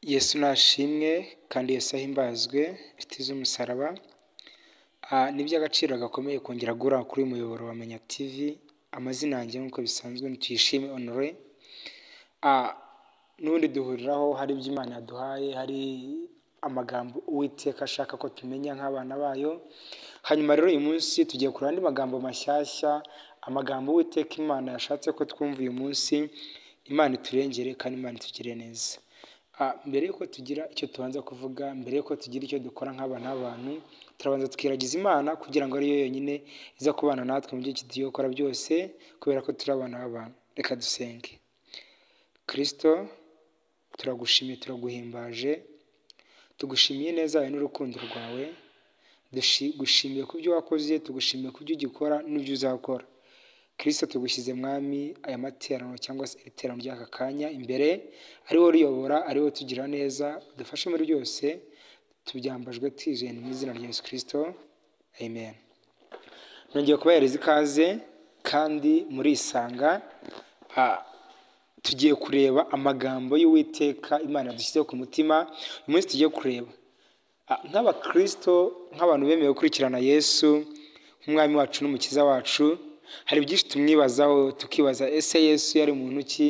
Yesu nashimwe kandi Yesu ahimbazwe, inshuti z'umusaraba. Ni iby'agaciro gakomeye kongera guhura kuri uyu muyoboro wa Menya TV. Amazina yanjye nk'uko bisanzwe ni Tuyishime Honore. N'ubundi duhuriraho hari ibyo Imana yaduhaye, hari amagambo Uwiteka ashaka ko tumenya nk'abana bayo. Hanyuma rero uyu munsi tugiye kureba andi magambo mashyashya, amagambo Uwiteka Imana yashatse ko twumva uyu munsi. Imana iturengere kandi Imana itugirire neza. Mbere y'uko tugira icyo tubanza kuvuga, mbere y'uko tugira icyo dukora nk'abana b'abantu, turabanza tukiragiza Imana kugira ngo ariyo yonyine iza kubana natwe mu byo tugiye gukora byose, kubera ko turi abana b'abantu. Reka dusenge. Kristo, turagushimiye, turaguhimbaje, tugushimiye neza yawe n'urukundo rwawe, tugushimiye ku byo wakoze, tugushimiye ku byo ugikora n'ibyo uzakora. Kristo, tugushyize Mwami aya materaniro cyangwa se iri teraniro ry'aka kanya imbere, ari wowe uriyobora, ari wowe utugira neza, udufashe muri byose, tubyambajwe twizeye mu izina rya Yesu Kristo, amen. Nongeye kubahereza ikaze kandi murisanga. Tugiye kureba amagambo y'Uwiteka Imana yadushyizeho ku mutima. Uyu munsi tugiye kureba nk'abakristo, nk'abantu bemeye gukurikirana Yesu nk'umwami wacu n'umukiza wacu. Hari byinshi tumwibazaho, tukibaza: ese Yesu yari muntu ki?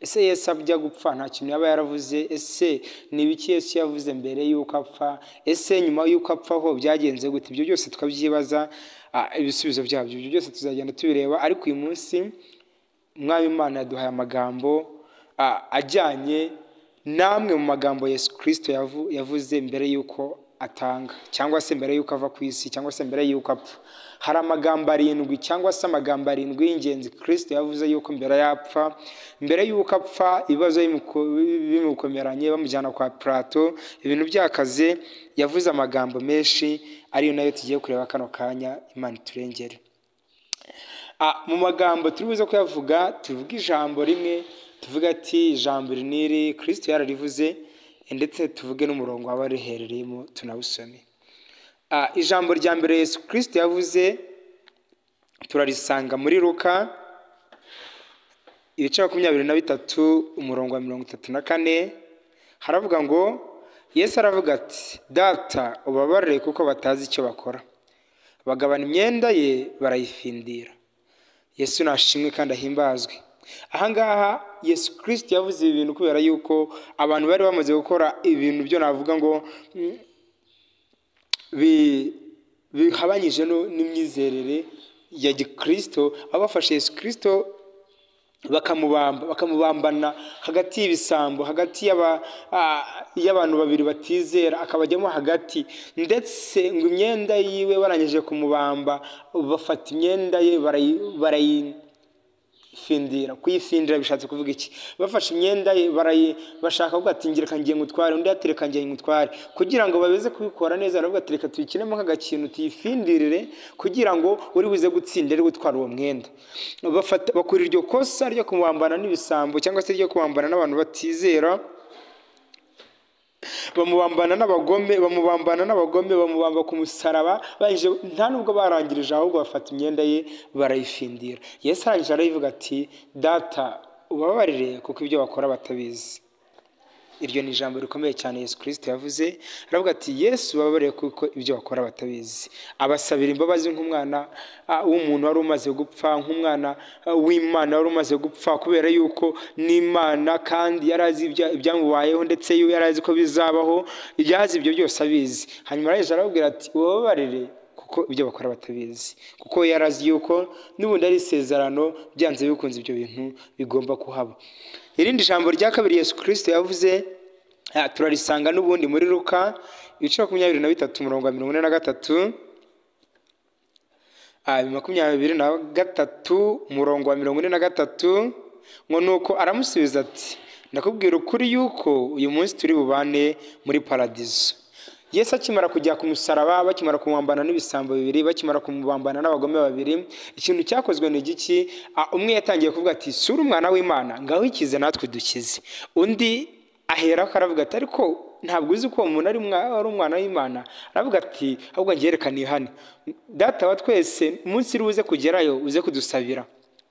Ese Yesu ajya gupfa nta kintu yaba yaravuze? Ese ni ibiki Yesu yavuze mbere y'uko apfa? Ese nyuma y'uko apfa ho byagenze gute? Ibyo byose tukabyibaza, ibisubizo byabyo ibyo byose tuzagenda tubireba. Ariko uyu munsi Umwami Imana yaduhaye amagambo ajyanye n'amwe mu magambo Yesu Kristo yavuze mbere y'uko atanga, cyangwa se mbere y'uko ava ku isi, cyangwa se mbere y'uko apfa. Hari amagambo arindwi, cyangwa se amagambo arindwi y'ingenzi Kristo yavuze yuko mbere yapfa, mbere y'uko apfa, ibibazo bimukomeranye, bamujyana kwa Pilato, ibintu byakaze, yavuze amagambo menshi, ariyo nayo tugiye kureba kano kanya. Imana iturengere. Mu magambo turi buze kuyavuga, tuvuge ijambo rimwe, tuvuge ati ijambo iri n'iri Kristo yararivuze, ndetse tuvuge n'umurongo waba riherereyemo tunawusome. Ijambo rya mbere Yesu Kristo yavuze turarisanga muri Luka ibice 23, umurongo wa 34. Haravuga ngo Yesu aravuga ati: "Data, ubabarire kuko batazi icyo bakora." Bagabana imyenda ye barayifindira. Yesu nashimwe kandi ahimbazwe. Ahangaha Yesu Kristo yavuze ibi bintu kubera yuko abantu bari bamaze gukora ibintu byo navuga ngo bihabanyije n'imyizerere ya gikristo, aho bafashe Yesu Kristo bakamubamba, bakamubambana hagati y'ibisambo, hagati y'abantu babiri batizera, akabajyamo hagati. Ndetse ngo imyenda yiwe, barangije kumubamba, bafata imyenda ye barayifindira. Kuyifindira bishatse kuvuga iki? Bafashe imyenda ye bashaka kuvuga ati: "Ngira ngiye ngutware," undi ati: "Reka ngiye ngutware." Kugira ngo babeze kubikora neza, baravuga ati: "Reka tuyikinemo nk'agakintu, tuyifindirire kugira ngo uri buze gutsinda ari gutwara uwo mwenda." Bafata, bakora iryo kosa ryo kumubambana n'ibisambo, cyangwa se ryo kubambana n'abantu batizera, bamubambana n'abagome, bamubambana n'abagome, bamubamba ku musaraba. Barangije, nta nubwo barangirije, ahubwo bafata imyenda ye barayifindira. Yesu arangije arayivuga ati: "Data, ubabarire kuko ibyo bakora batabizi." Iryo ni ijambo rikomeye cyane Yesu Kristo yavuze. Aravuga ati: "Yesu, ubabarire kuko ibyo bakora batabizi." Abasabira imbabazi nk'umwana w'umuntu wari umaze gupfa, nk'umwana w'Imana wari umaze gupfa, kubera yuko n'Imana kandi yari azi ibyamubayeho, ndetse yari azi ko bizabaho, yazi ibyo byose abizi. Hanyuma arangije arababwira ati: "Ubabarire kuko ibyo bakora batabizi," kuko yari azi yuko n'ubundi ari isezerano, byanze bikunze ibyo bintu bigomba kuhaba. Irindi jambo rya kabiri Yesu Kristo yavuze turarisanga n'ubundi muri Luka ibice 23, umurongo wa 43, 23, umurongo wa 43, ngo: "Nuko aramusubiza ati: 'Ndakubwira ukuri yuko uyu munsi turi bubane muri paradizo.'" Yesu akimara kujya ku musaraba, bakimara kumubambana n'ibisambo bibiri, bakimara kumubambana n'abagome babiri, ikintu cyakozwe ni igiki? Umwe yatangiye kuvuga ati: "Sura umwana w'Imana, ngaho ikize natwe dukize." Undi aherako aravuga ati: "Ariko ntabwo uzi ko uwo muntu ari umwana w'Imana?" Aravuga ati: "Ahubwo njye reka nihane. Data wa twese, umunsi uri buze kugerayo uze kudusabira,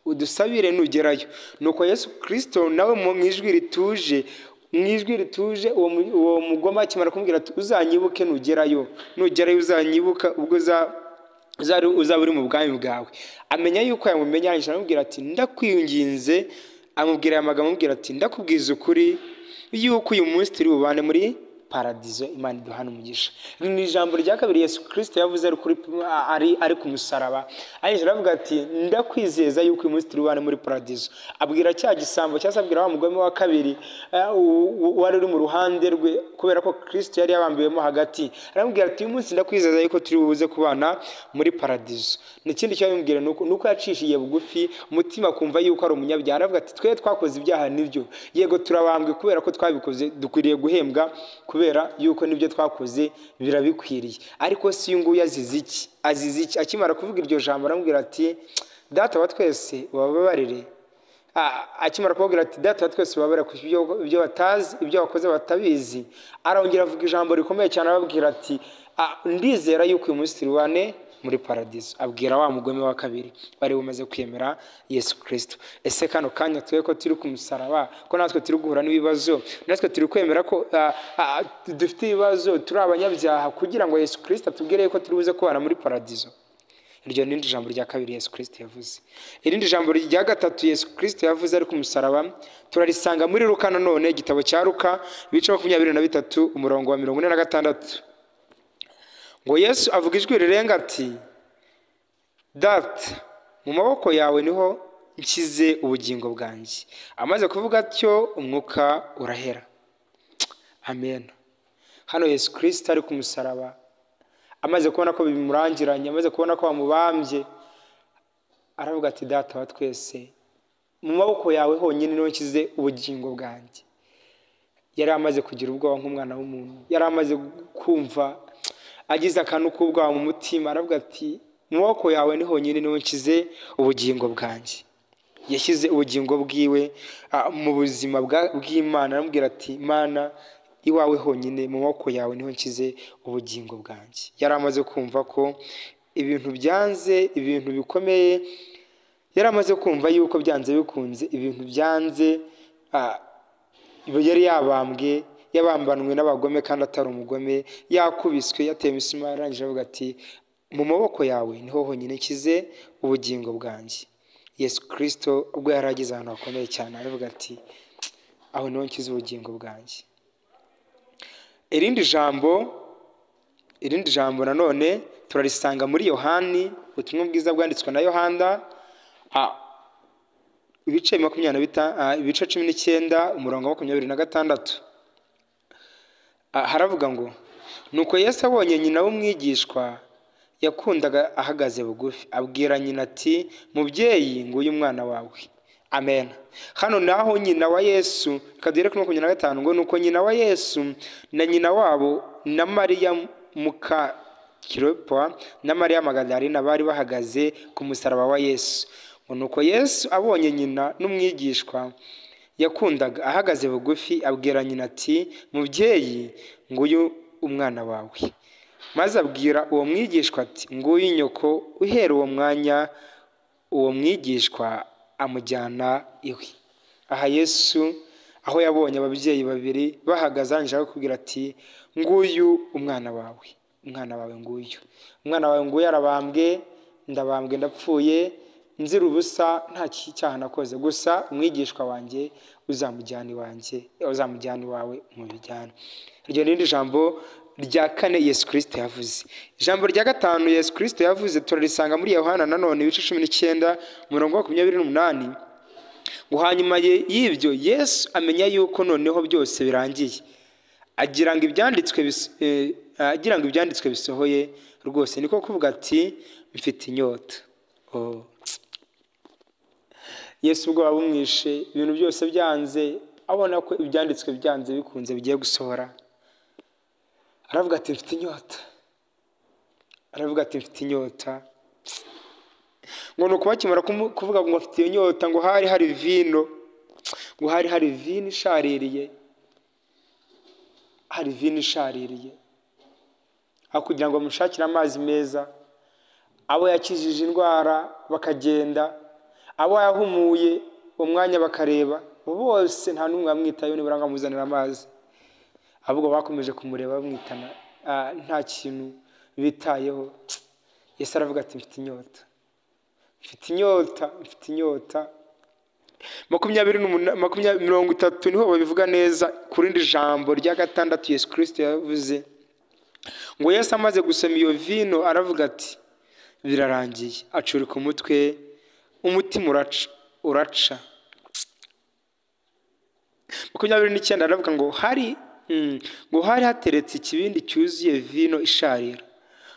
udusabire nugerayo." Nuko Yesu Kristo nawe mu ijwi rituje Mu ijwi rituje uwo mugome akimara kumubwira ati uzanyibuke nugerayo, nugerayo uzanyibuka ubwo uzaba uri mu bwami bwawe. Amenya yuko yamumenya, arangije aramubwira ati ndakwinginze, amubwira aya magambo amubwira ati ndakubwiza ukuri yuko uyu munsi turi bubane muri paradizo. Imana iduhana umugisha. Ni ijambo rya kabiri Yesu Kristo yavuze ari ku musaraba. Arangije aravuga ati ndakwizeza yuko uyu munsi turi bubane muri paradizo. Abwira cya gisambo cyangwa se abwira wa mugome wa kabiri wari uri mu ruhande rwe, kubera ko Kristo yari yabambiwemo hagati. Aramubwira ati uyu munsi ndakwizeza yuko turi buze kubana muri paradizo. N'ikindi cyo yamubwira nuko yacishiye bugufi umutima kumva yuko ari umunyabyaha. Aravuga ati twe twakoze ibyaha nibyo, yego turabambwe kubera ko twabikoze, dukwiriye guhembwa kubera yuko nibyo twakoze birabikwiriye. Ariko si uyu nguyu azize iki? Azize iki? Akimara kuvuga iryo jambo aramubwira ati data wa twese ubababarire. Akimara kubabwira ati data wa twese ubabarire ku ibyo batazi, ibyo bakoze batabizi, arongera avuga ijambo rikomeye cyane ababwira ati ndizera yuko uyu munsi turi muri paradizo. Abwira wa mugome wa kabiri bari bumaze kwemera Yesu Kristo. Ese kano kanya twe ko turi ku musaraba, ko natwe turi guhura n'ibibazo, natwe turi kwemera ko dufite ibibazo, turi abanyabyaha, kugira ngo Yesu Kristo atubwire yuko turi buze kubana muri paradizo? Iryo ni ijambo rya kabiri Yesu Kristo yavuze. Irindi jambo rya gatatu Yesu Kristo yavuze ari ku musaraba turarisanga muri Luka nanone, igitabo cya Luka ibice 23 umurongo wa 46. Ngo Yesu avuga ijwi rirenga ati Data, mu maboko yawe niho nshyize ubugingo bwanjye. Amaze kuvuga atyo umwuka urahera. Amen. Hano Yesu Kristo ari ku musaraba, amaze kubona ko bimurangiranye, amaze kubona ko bamubambye, aravuga ati Data wa twese, mu maboko yawe honyine niho nshyize ubugingo bwanjye. Yari amaze kugira ubwoba nk'umwana w'umuntu, yari amaze kumva agize akantu k'ubwoba mu mutima, aravuga ati mu maboko yawe ni honyine niho nshyize ubugingo bwanjye. Yashyize ubugingo bwiwe mu buzima bw'Imana, aramubwira ati Mana, iwawe honyine mu maboko yawe niho nshyize ubugingo bwanjye. Yari amaze kumva ko ibintu byanze, ibintu bikomeye, yari amaze kumva yuko byanze bikunze ibintu byanze, yari yabambwe, yabambanwe n'abagome kandi atari umugome, yakubiswe, yatewe imisumari, arangije avuga ati mu maboko yawe niho honyine nshyize ubugingo bwanjye. Yesu Kristo ubwo yari ageze ahantu hakomeye cyane, aravuga ati aho niho nshyize ubugingo bwanjye. Irindi jambo nanone turarisanga muri Yohani, ubutumwa bwiza bwanditswe na Yohana, ibice 25, ibice 19 umurongo wa 26. Haravuga ngo nuko Yesu abonye nyina w'umwigishwa yakundaga ahagaze bugufi, abwira nyina ati mubyeyi, nguyu umwana wawe. Amen. Hano naho nyina wa Yesu, kaduhere kuri 25, ngo nuko nyina wa Yesu na nyina wabo na Mariya muka Kilopa na Mariya Magadalena bari bahagaze ku musaraba wa Yesu. Ngo nuko Yesu abonye nyina n'umwigishwa yakundaga ahagaze bugufi, abwira nyina ati mubyeyi, nguyu umwana wawe. Maze abwira uwo mwigishwa ati nguyu nyoko. Uhera uwo mwanya uwo mwigishwa amujyana iwe. Aha Yesu aho yabonye ababyeyi babiri bahagaze, arangije akubwira ati nguyu umwana wawe, umwana wawe nguyu, umwana wawe nguyu arabambwe, ndabambwe, ndapfuye, nzira ubusa, nta cyaha nakoze, gusa umwigishwa wanjye uzamujyana iwanjye, uzamujyana iwawe umubijyana. Iryo ni ijambo rya kane Yesu Kristo yavuze. Ijambo rya gatanu Yesu Kristo yavuze turarisanga muri Yohana nanone ibice 19 umurongo wa 28. Ngo hanyuma y'ibyo Yesu amenya yuko noneho byose birangiye, agira ngo ibyanditswe bisohoye rwose, niko kuvuga ati mfite inyota. Yesu ubwo bumwishe, ibintu byose byanze, abona ko ibyanditswe byanze bikunze bigiye gusohora, aravuga ati mfite inyota. Aravuga ati mfite inyota. Ngo nuko bakimara kuvuga ngo afite iyo nyota, ngo hari hari vino, ngo hari hari vino ishaririye, hari vino ishaririye. Aho kugira ngo bamushakire amazi meza, abo yakijije indwara bakagenda, abo yahumuye umwanya bakareba, Bose nta n'umwe wamwitayeho nibura ngo amuzanire amazi, ahubwo bakomeje kumureba bamwitana nta kintu bitayeho. Yesu aravuga ati mfite inyota, mfite inyota, mfite inyota. 28, 30 niho babivuga neza ku rindi jambo rya gatandatu Yesu Kristo yavuze ngo Yesu amaze gusoma iyo vino aravuga ati birarangiye, acurika umutwe, umutima uraca. 29 aravuga ngo hari hateretse ikibindi cyuzuye vino isharira,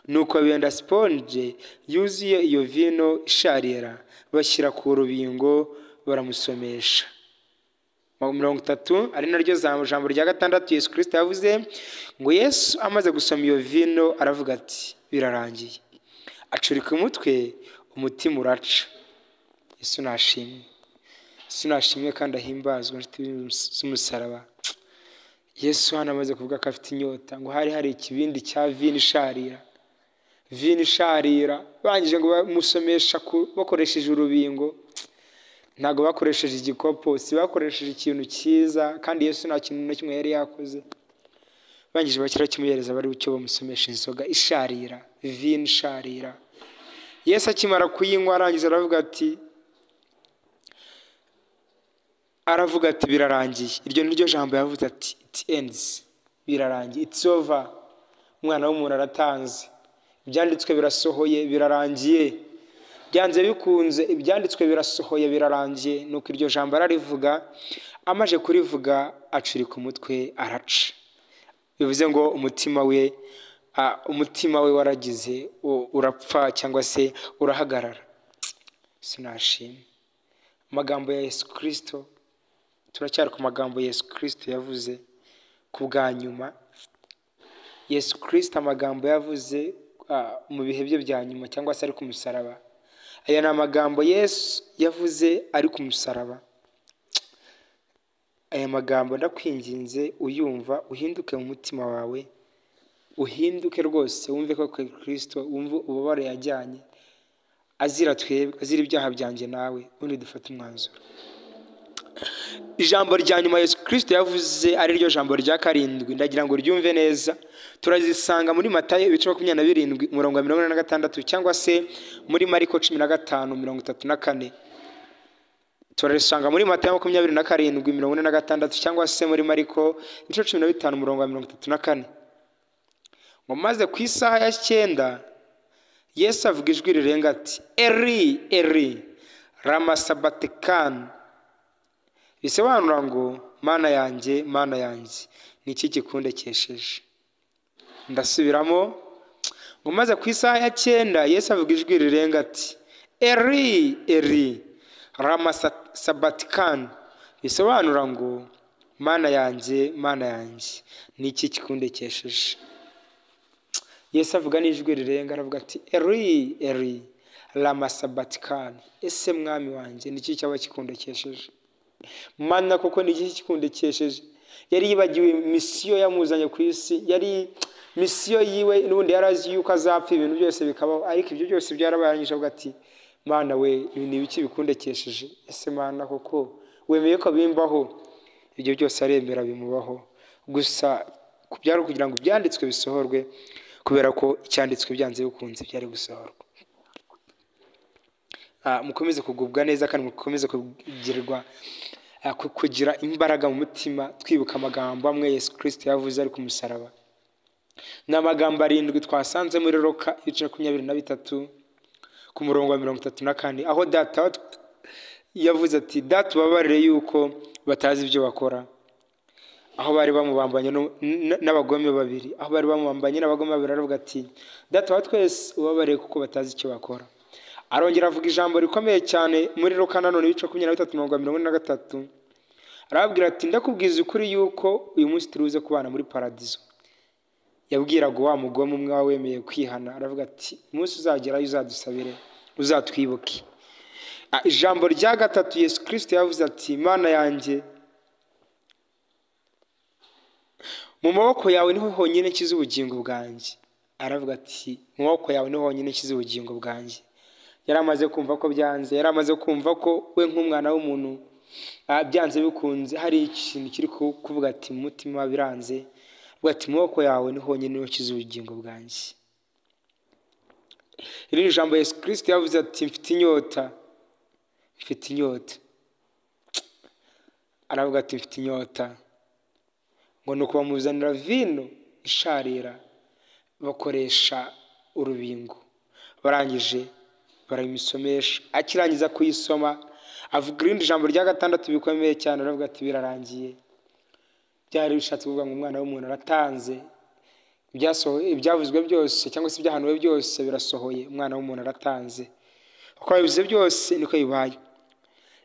nuko benda siponje yuzuye iyo vino isharira bashyira ku rubingo baramusomesha. 30 ari naryo jambo rya gatandatu Yesu Kristo yavuze ngo Yesu amaze gusoma iyo vino aravuga ati birarangiye, acurika umutwe, umutima uraca. Yesu nashimwe, Yesu nashimwe kandi ahimbazwe, inshuti z'umusaraba. Yesu hano amaze kuvuga ko afite inyota, ngo hari ikibindi cya vino isharira, vino isharira, barangije ngo bamusomesha bakoresheje urubingo. Ntabwo bakoresheje igikopo, si bakoresheje ikintu cyiza, kandi Yesu nta kintu na kimwe yari yakoze. Barangije bakira kimuhereza bari bucyo bamusomesha inzoga isharira, vino isharira. Yesu akimara kuyinywa arangiza aravuga ati birarangiye. Iryo ni ryo jambo yavuze ati it ends, birarangiye, it's over. Umwana w'umuntu aratanze, ibyanditswe birasohoye, birarangiye. Byanze bikunze ibyanditswe birasohoye, birarangiye. Nuko iryo jambo ararivuga, amaze kurivuga acurika umutwe araca. Bivuze ngo umutima we waragize urapfa cyangwa se urahagarara. Sinashimwe amagambo ya Yesu Kristo. Turacyari ku magambo Yesu Kristo yavuze ku bwa nyuma. Yesu Kristo amagambo yavuze mu bihe bye bya nyuma cyangwa se ari ku musaraba. Aya ni amagambo Yesu yavuze ari ku musaraba. Aya magambo ndakwinginze uyumva uhinduke mu mutima wawe, uhinduke rwose, wumve ko Kristo, wumve ububabare yajyanye azira twebwe, azira ibyaha byanjye nawe, ubundi dufate umwanzuro. Ijambo rya nyuma Yesu Kristo yavuze ari ryo jambo rya karindwi, ndagira ngo ryumve neza. Turazisanga muri Matayo ibice 27 umurongo wa 46 cyangwa se muri Mariko 15 34. Turarisanga muri Matayo 27 46 cyangwa se muri Mariko ibice 15 umurongo wa 34. Ngo maze ku isaha ya 9 Yesu avuga ijwi rirenga ati Eri Eri lama sabatikani, bisobanura ngo Mana yanjye, Mana yanjye, ni iki kikundekesheje? Ndasubiramo ngo maze ku isaha ya 9 Yesu avuga ijwi rirenga ati Eri Eri lama sabatikani, bisobanura ngo Mana yanjye, Mana yanjye, ni iki kikundekesheje? Yesu avuga n'ijwi rirenga aravuga ati Eri Eri lama sabatikani, ese mwami wanjye ni iki cyaba kikundekesheje? Mana koko ni iki kikundekesheje? Yari yibagiwe misiyo yamuzanye ku isi, yari misiyo yiwe n'ubundi yarazi yuko azapfa ibintu byose bikabaho, ariko ibyo byose byarabarangije avuga ati Mana we, ibi ni ibiki bikundekesheje? Ese Mana koko wemeye ko bimbaho? Ibyo byose aremera bimubaho, gusa byari kugira ngo ibyanditswe bisohorwe, kubera ko icyanditswe byanze bikunze byari gusohorwa. Mukomeze kugubwa neza kandi mukomeze kugirirwa kugira imbaraga mu mutima, twibuka amagambo amwe Yesu Kristo yavuze ari ku musaraba. Ni amagambo 7 twasanze muri Luka ibice 23 ku murongo wa 34, aho data yavuze ati data ubabarire yuko batazi ibyo bakora. Aho bari bamubambanye n'abagome babiri, aho bari bamubambanye n'abagome babiri aravuga ati data wa twese ubabarire kuko batazi icyo bakora. Arongera avuga ijambo rikomeye cyane muri Luka nanone ibice 23 umurongo wa 43, arababwira ati ndakubwiza ukuri yuko uyu munsi turuze kubana muri paradizo. Yabwiraga wa mugome umwe wemeye kwihana, aravuga ati umunsi uzagerayo uzadusabire, uzatwibuke. Ijambo rya gatatu Yesu Kristo yavuze ati Mana yanjye, mu maboko yawe niho honyine nshyize ubugingo bwanjye. Aravuga ati mu maboko yawe niho honyine nshyize ubugingo bwanjye. Yari amaze kumva ko byanze, yari amaze kumva ko we nk'umwana w'umuntu Byanze bikunze hari ikintu kiri kuvuga ati mutima biranze, avuga ati mu maboko yawe ni honyine ukiza ubugingo bwanjye. Iri jambo Yesu Kristo yavuze ati mfite inyota, mfite inyota. Aravuga ati mfite inyota, ngo ni ukubamuzanira vino isharira, bakoresha urubingo, barangije barayimusomesha. Akirangiza kuyisoma avuga irindi jambo rya gatandatu bikomeye cyane, aravuga ati birarangiye. Byari bishatse kuvuga ngo umwana w'umuntu aratanze, ibyavuzwe byose cyangwa se ibyahanuwe byose birasohoye, umwana w'umuntu aratanze, uko yabivuze byose niko bibaye.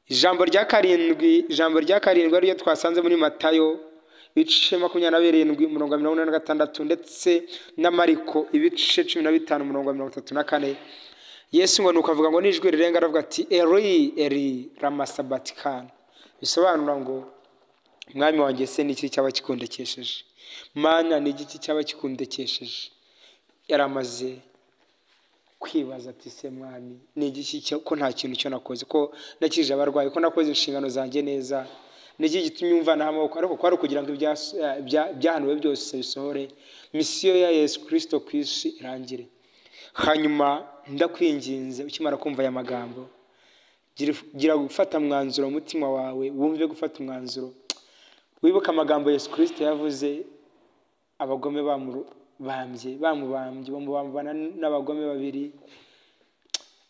Ijambo rya karindwi, ijambo rya karindwi ariryo twasanze muri Matayo ibice 27 umurongo wa 46 ndetse na Mariko ibice 15 umurongo wa 34. Yesu ngo nuko avuga ngo n'ijwi rirenga aravuga ati Eri Eri lama sabatikani, bisobanura ngo mwami wanjye se ni iki cyaba kikundekesheje, Mana ni iki cyaba kikundekesheje. Yaramaze kwibaza ati se mwami ni igiki ko nta kintu cyo nakoze, ko nakije abarwayi, ko nakoze inshingano zanjye neza, ni iki gitumye umvanaho amaboko? Ariko kwari ukugira ngo ibyahanuwe byose bisohore, misiyo ya Yesu Kristo ku isi irangire. Hanyuma ndakwinginze ukimara kumva aya magambo, gira gufata umwanzuro umutima wawe, wumve gufata umwanzuro, wibuke amagambo Yesu Kristo yavuze abagome bamubambye bamubambana n'abagome babiri,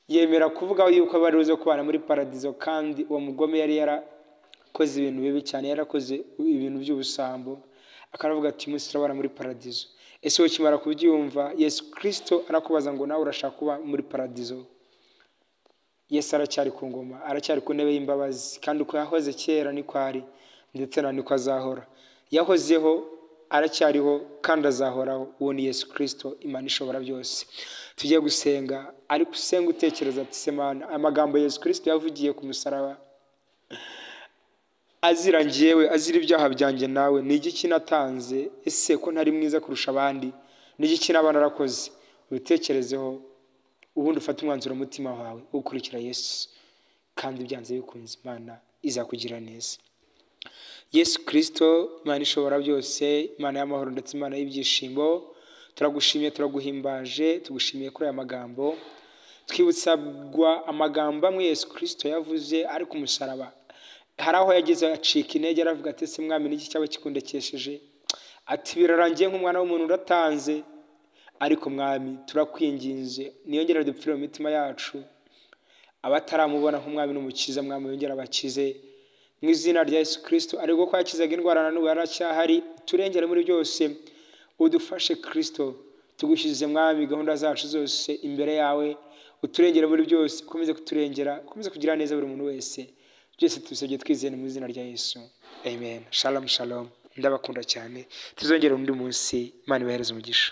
yemera kuvuga yuko bari buze kubana muri paradizo, kandi uwo mugome yari yarakoze ibintu bibi cyane, yarakoze ibintu by'ubusambo, akaravuga ati umunsi turabana muri paradizo. Ese ukimara kubyumva Yesu Kristo arakubaza ngo nawe urashaka kuba muri paradizo? Yesu aracyari ku ngoma, aracyari ku ntebe y'imbabazi, kandi uko yahoze kera niko ari, ndetse na niko azahora. Yahozeho, aracyariho, kandi azahoraho. Uwo ni Yesu Kristo, Imana ishobora byose. Tugiye gusenga, ariko usenga utekereza ati se Mana, amagambo Yesu Kristo yavugiye ku musaraba azira njyewe, azira ibyaha byanjye nawe, ni igiki natanze? Ese ko ntari mwiza kurusha abandi? Ni igiki naba narakoze? Ubitekerezeho, ubundi ufate umwanzuro umutima wawe ukurikira Yesu, kandi byanze bikunze Imana izakugira neza. Yesu Kristo, Imana ishobora byose, Imana y'amahoro ndetse Imana y'ibyishimo, turagushimiye, turaguhimbaje, tugushimiye kuri aya magambo. Twibutsagwa amagambo amwe Yesu Kristo yavuze ari ku musaraba. Hari aho yageze acika intege, aravuga ati ese mwami niki cyaba kikundekesheje? Ati birarangiye nk'umwana w'umuntu uratanze, ariko mwami turakwinginze niyongere dupfire mu mitima yacu, abataramubona nk'umwami n'umukiza, mwami yongere abakize mu izina rya Yesu Kristo. Ariko ko yakizaga indwara na n'ubu aracyahari, turengere muri byose, udufashe Kristo. Tugushyize mwami gahunda zacu zose imbere yawe, uturengere muri byose, ukomeze kuturengera, ukomeze kugira neza buri muntu wese. Byose tubisabye twizeye mu izina rya Yesu, amen. Shalom shalom, ndabakunda cyane, tuzongere undi munsi. Imana ibahereze umugisha.